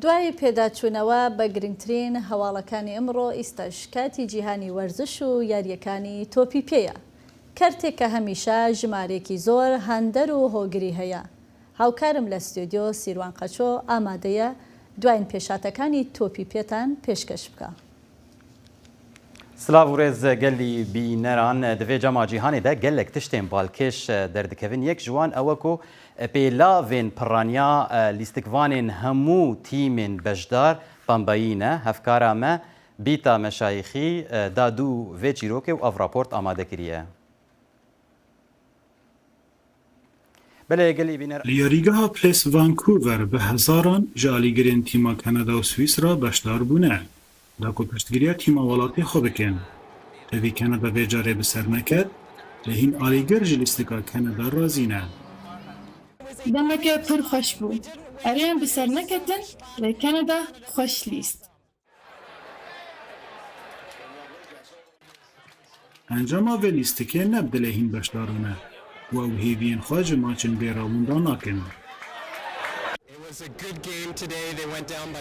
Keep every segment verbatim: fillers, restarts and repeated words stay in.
دوای پێداچوونەوە بە گرنگترین هەواڵەکانی ئەمڕۆ، ئیستاش کاتی جیهانی وەرزش و یاریەکانی تۆپی پێیە. کەرتێک کە هەمیشە ژمارەیەکی زۆر هاندەر و هۆگری هەیە. هاوکارم لە ستۆدیۆ سیروان قەچۆ ئامادەیە دوایین پێشاتەکانی تۆپی پێتان پێشکەش بکە. Silav û rêz gelî bîneran. Di vê cema cîhanê de gelek tiştên balkêş derdikevin. Yek ji wan ew e ku pêlavên piraniya lîstikvanên hemû tîmên beşdar pembeyî ne. Hevkara me Bîta Meşayîxî da dû vê çîrokê û ev raport amade kiriye. Belê gelî bîner. Li yarîgeha Place Vancouver bi hezaran ji alîgirên tîma Kanada û Swîsra beşdar bûne, da ku piştgiriya tîma welatê xwe bikin. Tevî Kanada vê carê bi ser neket, lê hîn alîgir ji lîstika Kanada razî ne. Demeke pir xweş bû. Erê em bi ser neketin, lê Kanada xweş lîst. Encama vê lîstikê ne bi dilê hîn beşdar bûne û ew hêviyên xwe ji maçên bêra winda nakin.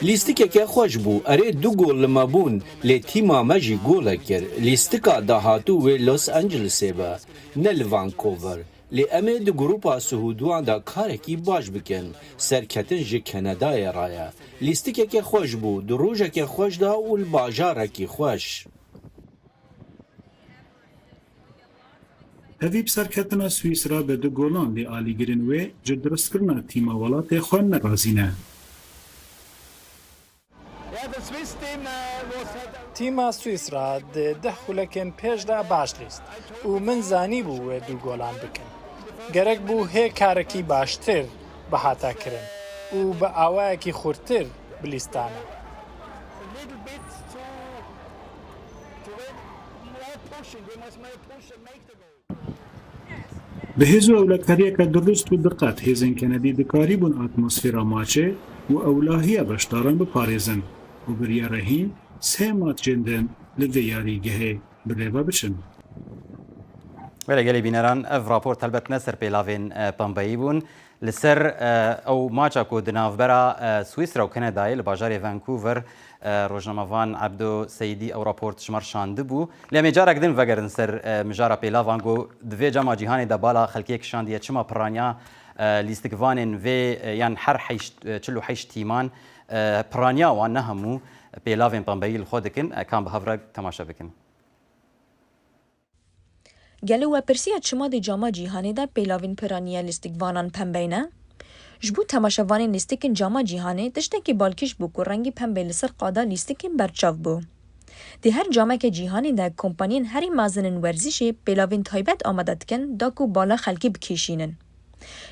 Lîstikeke xweş bû, erê du gol li me bûn, lê tîma me jî golek kir. Lîstika dahatû wê Los Angelesê be, ne li Vancouver. Lê em ê di grûpa sihûdwan de karekî baş bikin. Serketin ji Kenedayê re ye. Lîstikeke xweş bû, di rojeke xweş de û li bajarekî xweş. Hevî bi serketina Swîsra bi du golan lê alîgirên wê ji dirustkirina tîma welatê xwe nerazî ne. Tîma Swîsra di deh xulekên pêş de baş lîst û min zanîbû wê du golan bikin. Gerek bû hê karekî baştir bihata kirin û bi awayekî xurtir bilîstane. Bi hêz û ewlekariyeke dirust û diqet hêzên Kenedî dikarîbûn atmosfera maçê û ewlahiya beşdaran biparêzin û biryara hîn sê maçên din li vê yarîgehê bi rê ve biçin. Belê gelî bîneran, ev raport helbet ne ser pêlavên pembeyî bûn. Li ser ew maça ku di navbera Swîsra û Kanadayê li bajarê Vancouver, rojnamevan Ebdo Seydî ew raport ji me re şandibû. Lê em ê carek din vegerin ser mijara pêlavan ku di vê cema cîhanê de bala xelkê kişandiye. Çima piraniya lîstikvanên vê yan her heşt, çil û heşt tîman piraniya wan ne hemû pêlavên pembeyî li xwe dikin? Kan bi hev re temaşe bikin. Gelo we pirsiya çima di cama cîhanê de pêlavên piraniya lîstikvanan pembeyî ne? Ji bo temaşevanên lîstikên cama cîhanê tiştekî balkêş bû ku rengî pembeyî li ser qada lîstikên berçav bû. Di her cameke cîhanê de kompaniyên herî mezin in werzîşê pêlavên taybet amade dikin da ku bala xelkê bikêşînin.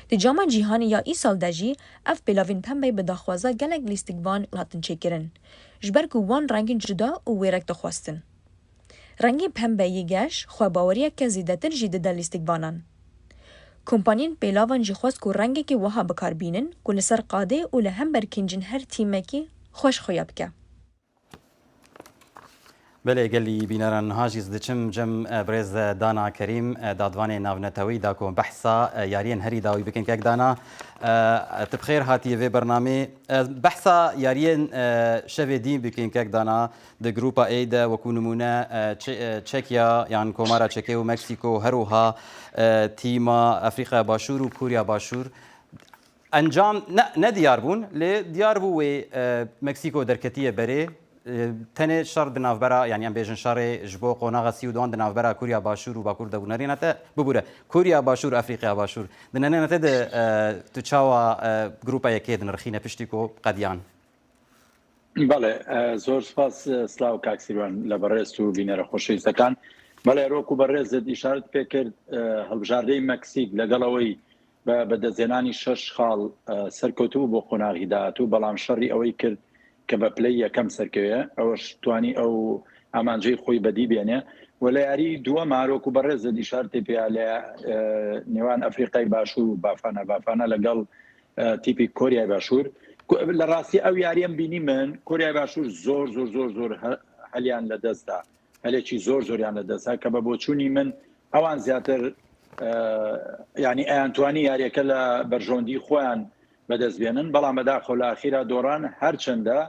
Di cama cîhanê ya îsal de jî ev pêlavên pembeyî bi daxwaza gelek lîstikvan hatin çêkirin, ji ber ku wan rengên cuda û wêrek dixwestin. Rengê pembe yê geş xwebaweriyeke zêdetir jî dide lîstikvanan. Kompaniyên pêlavan jî xwest ku rengekî wiha bi kar bînin ku li ser qadê û li hember kincên her tîmekî xweş xuya bike. Belê gelî bîneran, niha jî ez diçim cem birêz Dana Kerîm, dadvanê navnetewî da ku behsa yariyên herî dawî bikin. Kek Dana, tu bi xêr hatiye vê bernamê. Behsa yariyên şevê dîn bikin kek Dana. Di grupa A de wekû nimûne Çekya yan Komara Çekê û Meksîko, her wiha tîma Efrîqya Başûr û Kûrya Başûr. Encam ne, ne diyar bûn, lê diyar bû wê Meksîko derketiye berê. Tenê şer di navbera, yanî em bêjin şerê ji bo qonaxa sî û duan di navbera Kûrya Başûr û Bakur de bû. Nerîne te bibûre. Kûrya Başûr, Efrîqya Başûr. Di nerîne te de tu çawa grupa yekê dinirxîne piştî ku qediyan? بەڵێ، زۆر سپاس. سلاو کاک سیروان لە بەڕێز و بینەرە خۆشەویستەکان. بەڵێ، وەکو بەڕێزت ئیشارەت پێکرد، هەڵبژاردەی مەکسیک لەگەڵ ئەوەی بە بەدەستهێنانی شەش خاڵ سەرکەوتوو بۆ قۆناغی داهاتوو، بەڵام شەڕی ئەوەی کرد کە بە پلەی یەکەم سەرکەوێ، ئەوەش توانی ئەو ئامانجەی خۆی بەدی بێنێ. و لە یاری دووەم هەروەکو بەڕێزت ئیشارەتی پێیا لە نێوان ئەفریقای باشوور و بافانا بافانا لەگەڵ تیپی کۆریای باشوور. لە ڕاستی ئەو یاریەم بینی من، کۆریای باشوور زۆر زۆر زۆر زۆر هەلیان لە دەستدا، هەلێکی زۆر زۆریان لە دەستدا کە بە بۆچوونی من ئەوان زیاتر ینی ئەیانتوانی یاریەکە لە بەرژۆندی خۆیان بەدەست بێنن، بەڵام بەداخەوە لە ئاخیرا دۆڕان هەرچەندە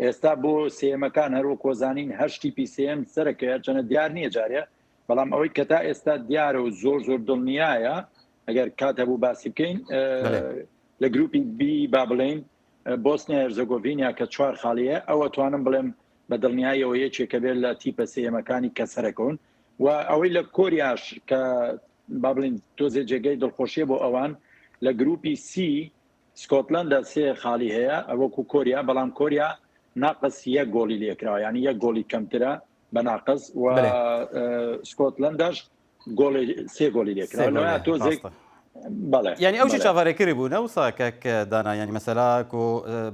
ئێستا بۆ سێیەمەکان هەروەک وەزانین هەشت تیپی سێیەم سەرەکەوێ، چەنە دیار نییە جارێ، بەڵام ئەوەی کە تا ئێستا دیارە و زۆر زۆر دڵنیایە، ئەگەر کات هەبوو باسی بکەین، لە گروپی بی با بڵێن، بۆسنیا هێرزەگۆڤینیا کە چوار خاڵیە، ئەوە توانم بڵێم بە دڵنیایەوە یەکێکە بێت لە تیپە سێیەمەکانی کە سەرەکەون. و ئەوەی لە کۆریاش کە با بڵین تۆزێ جێگەی دڵخۆشیە بۆ ئەوان، لە گروپی سی سکۆتلەندا سێ خاڵی هەیە، ئەوەکو کۆریا، بەڵام کۆریا ناقص یەک گۆڵی لێکراوە، یعنی یەک گۆڵی کەمترە بە ناقص و سکۆتلەنداش گۆڵی سێ گۆڵی لێکراوە. لەوەیە تۆزێک بەڵێ. یعنی ئەو جی چاوەڕێکری بوو نەوسا کەک دانا، یعنی مەسەلا کو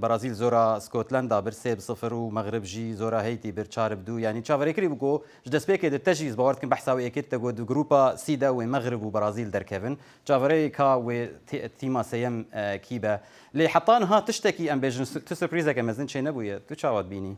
بەرازیل زۆرا سکۆتلەندا بر سێ سفر و مەغرب ژی زۆرا هەیتی بر چار بدو، یعنی چاوەڕێکری بوو کو ji destpêkê de te jî ez bawer dikim behsa wê yekê te got di grupa C de wê Mexrib û Brazîl derkevin. Çaverê ka wê tî-, tîma sêyem, e, kî be. Lê heta niha tiştekî em bêjin su-, tu surprîzeke mezin çênebûye. Tu çawa dibînî?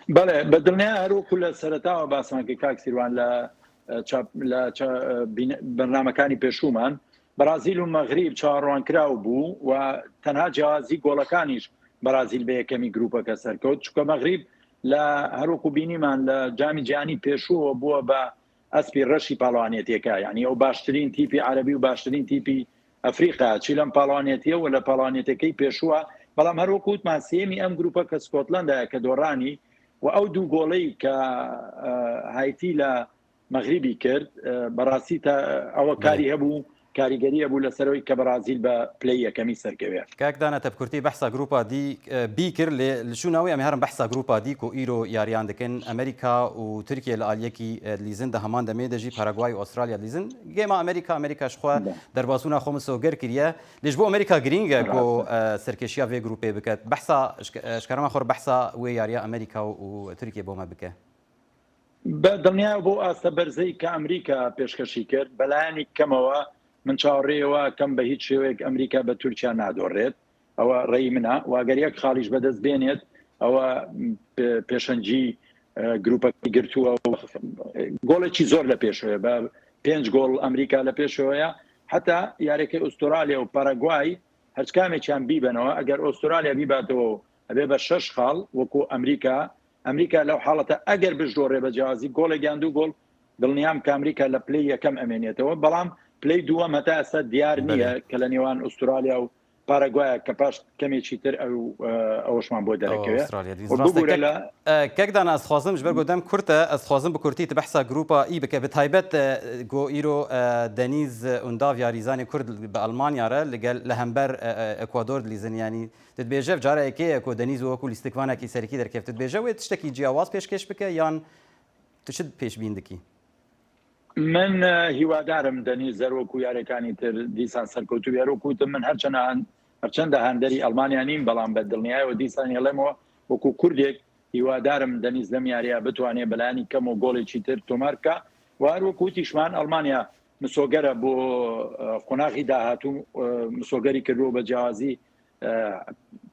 Belê, bi dilniya her wekû li seretawa basman kir kak Sîrwan li, e, çap-, li ça-, e, bîne-, bernamekanî pêşûman Brazîl û Mexrîb çawanrwankiraw bû û tenha ciyawazî golekaniş Brazîl bi yekemî grûpeke serkewt. Çunke Mexrîb li her wekû bînîman li Camî Cîhanî pêşû bû bû be espî reşî palanetiyeke. Yanî ew baştirîn tîpî erebî û baştirîn tîpî Efrîqaya çî lem palanetiye û li palanetiyekey pêşû. Belam her wekû witman sêyemî em grûpeke Skotlanda ye ke doranî û ew du goleyî ke, e, Haîtî li Mexrîbî kir, e, berastî te, e, ewe karî hebû, karîgerî hebû li ser wê ke Brazîl be piley yekemî serkeve. Kak Dana, te bi kurtî behsa grûpa dî, e, bî kir, lê li şûna wê em ê herin behsa grûpa dî ku îro yariyan dikin. Amerîka û Tirkiye li aliyekî, e, dilîzin, di heman demê de jî Paraguay û Australya dilîzin. Gêma Amerîka, Amerîka ji xwe derbasbûna xwe misoger kiriye. Lê ji bo Amerîka girîng e ku, e, serkêşiya vê grûpê bike. Behsa, ji ke-, e, ji kerema xwe re behsa wê yariya Amerîka û Tirkiye bo me bike. Be dilniya bo asta berzeyî ke Amerîka pêşkeşî kir, belayanî kemewe min çawarêyewa kem be hîç şêweyek Amerîka be Tirkiye nadorêt. Ewe reyî min e. Û eger yek xalî ji bedest bênêt, ewe pe-, pêşencî, e, grûpekî girtû e û golekî zor le pêşoye. Be pênc gol Amerîka le pêşoye. Heta yareke Ûstralya û Paraguay her çikamêkiyan bîbenewe. Eger Ûstralya bîbatewe û ebe be şeş xal, wekû Amerîka, Amerîka lew halete eger bijorê be cihazî golek yan du gol, dilniyam ke Amerîka le piley yekem emêniyetê we. Belam piley duwem heta esta diyar niye ke le nêwan Ûstralya û Paraguaya ke paş kemê çîtir ew, e, ewşman bo derekeve. Û bibûre le. E, Kek Dana, ez xwazim ji ber ku dem kurt e, ez xwazim bi kurtî tu behsa grûpa î bike. Bi taybet, e, ku îro, e, Denîz Undav yarîzanê Kurd bi Almanya re li gel, li hember, e, e, Ekwador dilîzin. Yanî tu dibêje, cara yekê ye ku Denîz wekû lîstikvanekî serkî derkeve. Tu dibêje wê tiştekî ciyawaz pêşkêş bike yan tu çi pêşbîn dikî? Min, e, hîwadar im Denîz zer wekû yarekanî tir dîsan serkewtû bî. Her wekû tu min her çend han-, her çend handerî Almanya nîm, belam be dilniyayê û dîsan yelemo wekû Kurdek hîwadar im Denîz lem yariya bitwanê belayanî kem û golê çîtir tomar bike. Û her wekû tîşman Almanya misoger e bo, e, qonaxî dahatû, e, misogerî kirdo be cihazî e,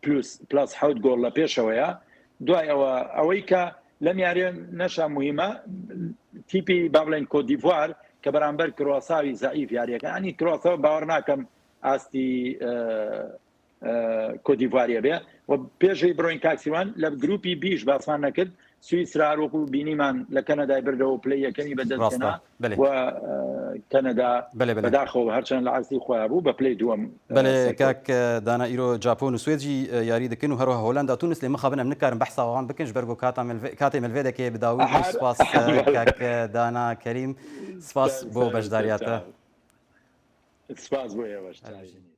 plus, plus hewt gol le pêşewe ye. Duay ewe, ewey ke lem yarê neşa muhîme, tîpî, ba bilên, Côte d'Ivoire ke beramber Kroasawî zeîf yariyeke. Yanî Kroasaw bawer nakem astî, e, e, Côte d'Ivoireyê be. Û pêşeyî biroyîn kak Sîwan, le grûpî bî ji basman nekir. Swîsra her wekû bînîman le Kanadayê birde û pilê yekemî be dest hêna. Belê. Û, e, Kanada Belê, belê. Bedaxew her çend li eslî xwe hebû, be pilê duwem, e, Belê, serkewt. Kak, e, Dana, îro Japon û Swêd jî, e, yarî dikin û her wiha Holanda, Tunis, lê mixabin em nikarin behsa wan bikin, ji ber ku kata me li vê, katê me li vê dekê bi dawî bû. Spas, e, Kak, e, Dana Kerîm, spas bo beşdariya te. Spas bo yê beşdarî.